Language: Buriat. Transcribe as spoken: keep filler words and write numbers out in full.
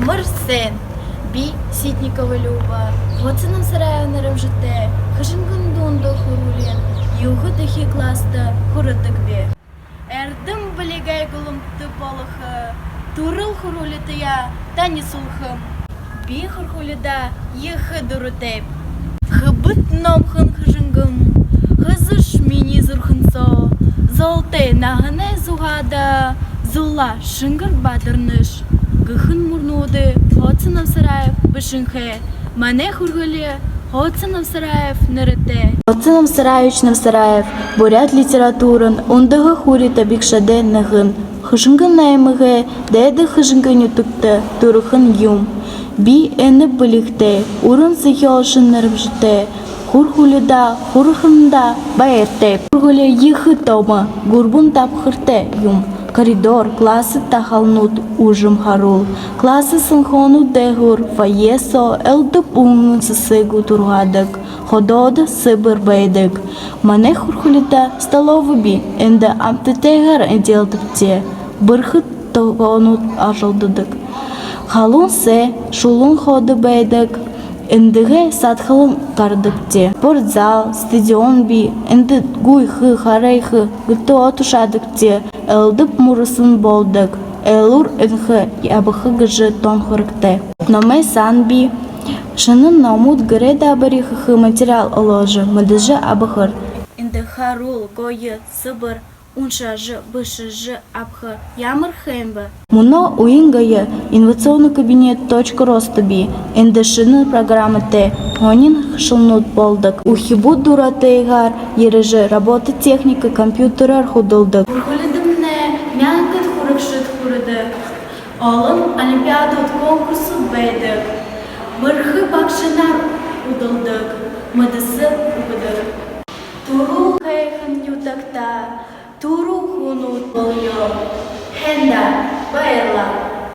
Амар сайн! Би Ситникова Люба, Хоца Намсараев нэрэмжэтэ Хэжэнгын дунда һургуулиин юһэдэхи класста һурадагби. Эрдэм бэлигэй гуламта болохо түрэл һургуулитаяа танилсуулхам. Би һургуулидаа ехэ дуратайб. Хэбэд номхон Хэжэнгэм хэзээш минии зүрхэн соо золтой наһанай зугаада зула шэнгэр бадарнаш гэһэн мүрнүүдые Хоца Намсараев бэшэнхэй. Манай һургуули Хоца Намсараев нэрэтэй. Хоца Намсараевич Намсараев буряад литературын үндэһэ һуури табигшадай нэгэн. Хэжэнгын аймагай Дээдэ Хэжэнгын нютагта түрэһэн юм. Би энэ бэлигтэй, уран зохёолшын нэрэмжэтэ һургуулида һурахадаа баяртайб. Һургуули ехэ томо, гурбан дабхартай юм. Коридор, классай таһалнууд, уужам һаруул. Классай сонхонууд дээгүүр, фойе соо элдэб үнэн сэсэг тургаадаг. Ходоодо сэбэр байдаг. Манай һургуулида столовой бии, эндэ амтатайгаар эдеэлдэгбди. Бэрхэ тогоонууд ажалладаг. Халуун сай, шулуун ходо байдаг. Эндэһээ садхалан гарадагбди. Спортзал, стадион бии, эндэ гүйхэ, харайха, гэртээ тушаадагбди. Элдэб мүрысөөн болодог. Элүүр энхэ ябаха гэжэ тон хэрэгтэй. Номой сан бии. Шэнэ номууд, гэрэй даабари хэхэ материал оложо, мэдэжэ абахаар. Эндэ һаруул, гоё, сэбэр, уншажа, бэшэжэ абаха ямар һайн бэ. Мүнөө үеын гоё инновационный кабинет «Точка роста» бии. Эндэ шэнэ программатай һонин хэшээлнүүд болодог. Үхибүүд дуратайгаар ерэжэ, робототехника, компьютерээр худалдадаг. Һургуулидамнай мянгад һурагшад һурадаг. Олон олимпиадууд, конкурснууд байдаг. Бэрхэ багшанар худалдадаг, мэдэсэ үгэдэг. Түрүү һайхан нютагтаа түрүү хүнүүд болоё. Һайн даа, баярлаа.